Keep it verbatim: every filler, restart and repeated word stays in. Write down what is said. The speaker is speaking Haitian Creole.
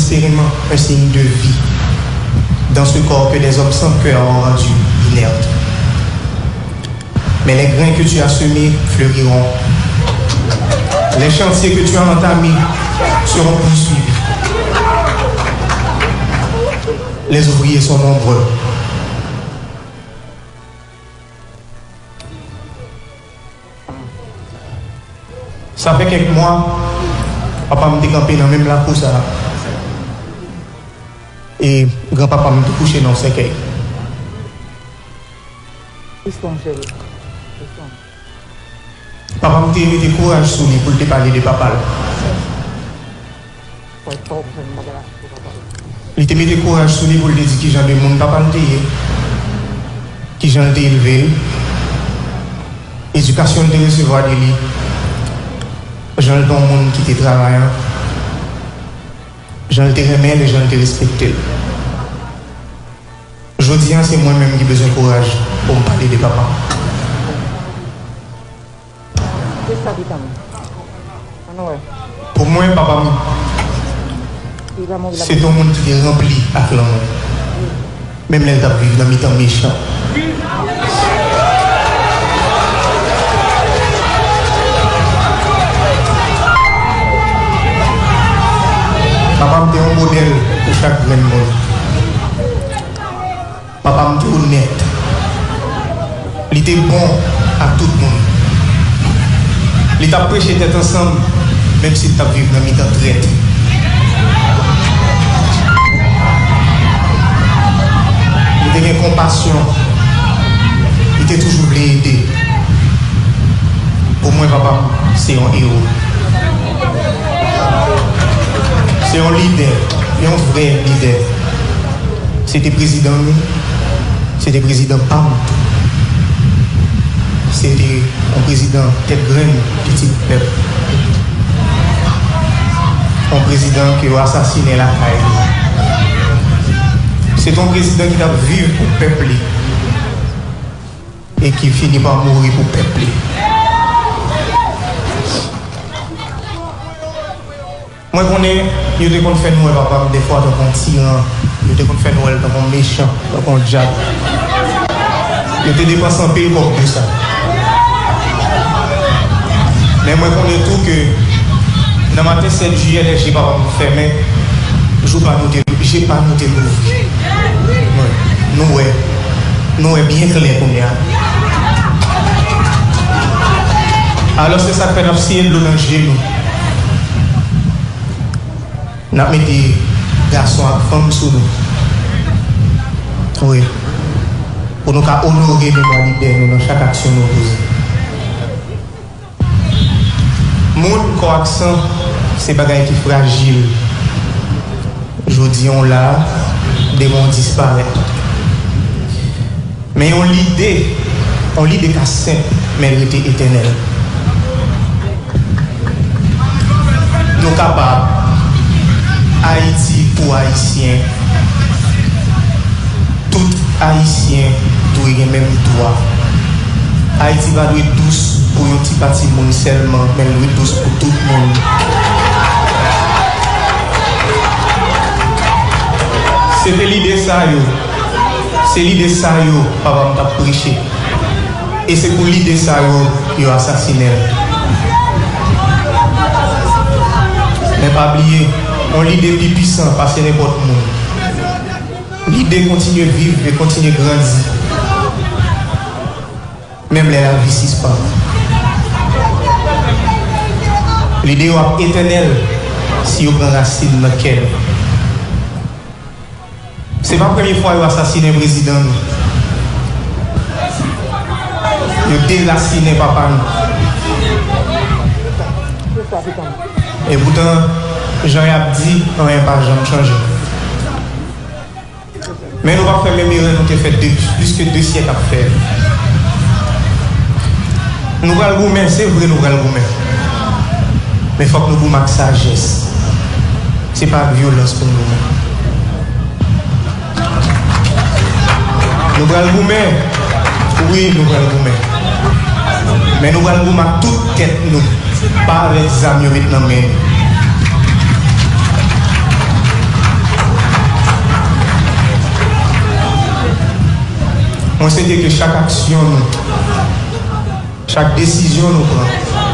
sereinement un signe de vie dans ce corps que des hommes sans cœur ont rendu inerte. Mais les grains que tu as semés fleuriront. Les chantiers que tu as entamés seront poursuivis. Les ouvriers sont nombreux. Sa fè kèk mwa, papa m te kanpe nan menm lakou sa a. E granpapa m te kouche nan yon sèkèy. Papa m te mete kouraj sou li pou l te pale de papa l. Li te mete kouraj sou li pou l te di kijan de moun papa l te ye, kijan l te elve l, edikasyon l te resevwa de li, jan l te yon moun ki te travayan, jan l te renmen l e jan l te respekte l. Jodi a, se mwen menm ki bezwen kouraj pou m pale de papa m. Pou mwen, papa m se te yon moun ki te ranpli ak lanmou, menm lè l t ap viv nan mitan mechan. Papa m te yon modèl pou chak grenn moun. Papa m te onèt. Li te bon ak tout moun. Li t ap preche tèt ansanm, menm si l t ap viv nan mitan trèt. Li te gen konpasyon. Li te toujou vle ede. Pou mwen, papa m se yon ewo. Se yon lidè, yon vrè lidè. Se te prezidan nou, se te prezidan pa m tou. Se te yon prezidan tèt grenn, pitit pèp. Yon prezidan ke yo asasinen lakay li. Se te yon prezidan ki t ap viv pou pèp li e ki fini pa mouri pou pèp li. Mwen konnen yo te konn fè n wè papa m dèfwa tankou yon tiran, yo te konn fè n wè l tankou yon mechan, tankou yon dyab. Yo te depanse anpil kòb pou sa. Men mwen konnen tou ke nan maten sèt jiyè, lè je papa m fèmen, jou pa nou te, je pa nou te louvri. Wi, nou wè, nou wè byen klè kounye a. Alò, se sa k fè n ap siye dlo nan je nou. N ap mete gason ak fanm sou nou. Wi. Pou nou ka onore memwa lidè nou nan chak aksyon nou poze. Moun, kò ak san, se bagay ki frajil. Jodi a w la, demen w disparèt. Men yon lide, yon lide ka senp, men l rete etènèl. Nou kapab. Ayiti pou Ayisyen. Tout Ayisyen dwe gen menm dwa. Ayiti pa dwe dous pou yon ti pati moun sèlman, men l dwe dous pou tout moun. Se te lide sa yo, se lide sa yo papa m t ap preche. E se pou lide sa yo, yo asasinen l. Men pa bliye, yon lide pi pwisan pase nenpòt moun. Lide kontinye viv e kontinye grandi, menm lè lavi sispann. Lide yo ap etènèl si yo pran rasin nan kè nou. Se pa premye fwa yo asasinen prezidan nou. Yo derasinen papa nou. Epoutan, jan y ap di, anyen pa janm chanje. Men nou p ap fè menm erè nou te fè de, plis ke de syèk ap fè. Nou pral goumen, se vre nou pral goumen. Men fòk nou goumen ak sajès. Se pa ak vyolans pou n goumen. Nou pral goumen. Wi, nou pral goumen. Men nou pral goumen ak tout tèt nou. Pa avèk zam yo met nan men nou. Mwen swete ke chak aksyon nou, chak desizyon nou pran,